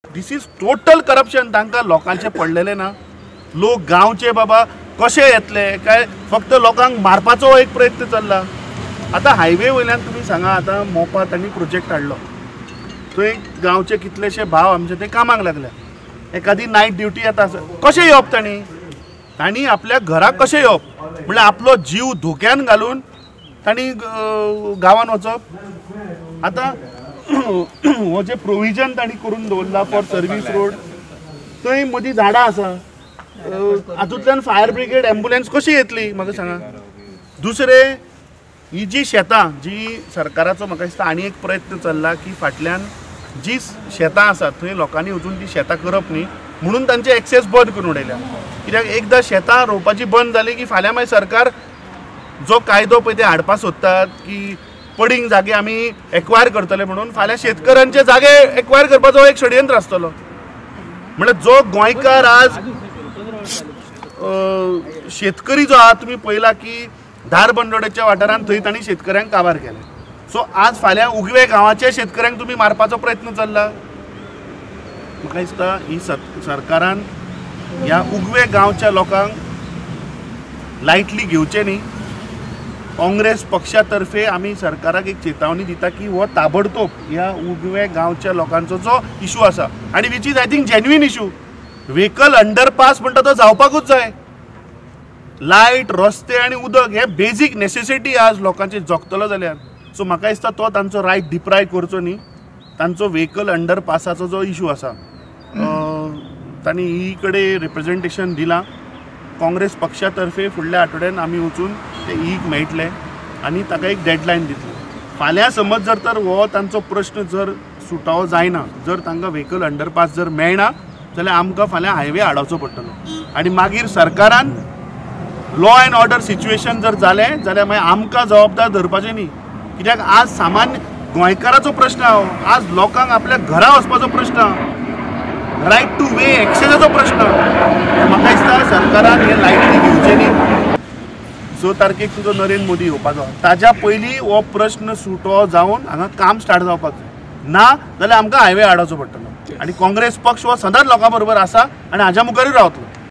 This is total corruption. तांकां लोकांचें पडलेलें ना. लोक गांवचे बाबा कशे येतले काय फक्त लोकांक मारपाचो एक प्रयत्न चल्ला. आतां हायवे वयल्यान तुमी सांगा, आतां मोपा तांणी प्रोजेक्ट हाडलो, थंय गांवचे कितलेशे भाव आमचे ते कामाक लागले, एखादी नायट ड्युटी येता, कशें येवप तांणी? तांणी आपल्या घराक कशें येवप? म्हणल्यार आपलो जीव धोक्यान घालून तांणी गांवान वचप. आतां हो जे प्रोविजन तांणी करून दवरला फॉर सर्वीस रोड, थंय मदीं झाडां आसा, हातूंतल्यान फायर ब्रिगेड एम्बुलन्स कशी येतली म्हाका सांगा. दुसरें, ही जी शेतां जी सरकाराचो म्हाका दिसता आनी एक प्रयत्न चल्ला की फाटल्यान जी शेतां आसात थंय लोकांनी वचून ती शेतां करप न्ही म्हणून तांचे एक्सेस बंद करून उडयल्या. कित्याक एकदां शेतां रोवपाची बंद जाली की फाल्यां मागीर सरकार जो कायदो पळय ते हाडपाक सोदतात की पडींग जागे आमी एक्वायर करतले म्हणून, फाल्यां शेतकऱ्यांचे जागे एक्वायर करपाचो एक षडयंत्र आसतलो. म्हणल्यार जो गोंयकार आज शेतकरी जो आहा, तुमी पळयला की धारबंदोड्याच्या वाठारांत थंय तांणी शेतकऱ्यांक काबार केले. सो आज फाल्यां उगवे गांवाच्या शेतकऱ्यांक तुमी मारपाचो प्रयत्न चल्ला. म्हाका दिसता ही सरकारान ह्या उगवे गांवच्या लोकांक लायटली घेवचें न्ही. काँग्रेस पक्षा तर्फे आमी सरकाराक एक चेतावणी दिता की हो ताबडतोब ह्या उगवे गांवच्या लोकांचो जो इशू आसा, आनी which is I think genuine issue, vehicle underpass म्हणटा तो जावपाकूच जाय. लायट, रस्ते आनी उदक हे बेजीक नेसेसिटी आज लोकांचे जगतलो जाल्यार. सो म्हाका दिसता तो तांचो रायट डिप्रायव करचो न्ही. तांचो व्हेकल अंडरपासाचो जो इशू आसा तांणी ही कडेन रिप्रेजेंटेशन दिलां. काँग्रेस पक्षा तर्फे फुडल्या आठवड्यान आमी वचून ते ईक मेळटले आनी ताका एक डेडलायन दितले. फाल्यां समज जर तर हो तांचो प्रश्न जर सुटावो जायना, जर तांकां व्हेकल अंडरपास जर मेळना जाल्यार आमकां फाल्यां हायवे आडावचो पडटलो. आनी मागीर सरकारान लॉ एंड ऑर्डर सिच्युएशन जर जालें जाल्यार मागीर आमकां जबाबदार धरपाचें न्ही. कित्याक आज सामान्य गोंयकाराचो प्रश्न आहा, आज लोकांक आपल्या घरा वचपाचो प्रश्न आहा, रायट टू वे एक्सेसाचो प्रश्न. म्हाका दिसता सरकारान हें लायटली घेवचें न्ही. 6 तारखेक तुजो नरेंद्र मोदी येवपाचो, ताज्या पयलीं हो प्रश्न सुटो जावन हांगा काम स्टार्ट जावपाक जाय. ना जाल्यार आमकां हायवे आडावचो पडटलो. आनी काँग्रेस पक्ष हो सदांच लोकां बरोबर आसा आनी हाज्या मुखारूय रावतलो.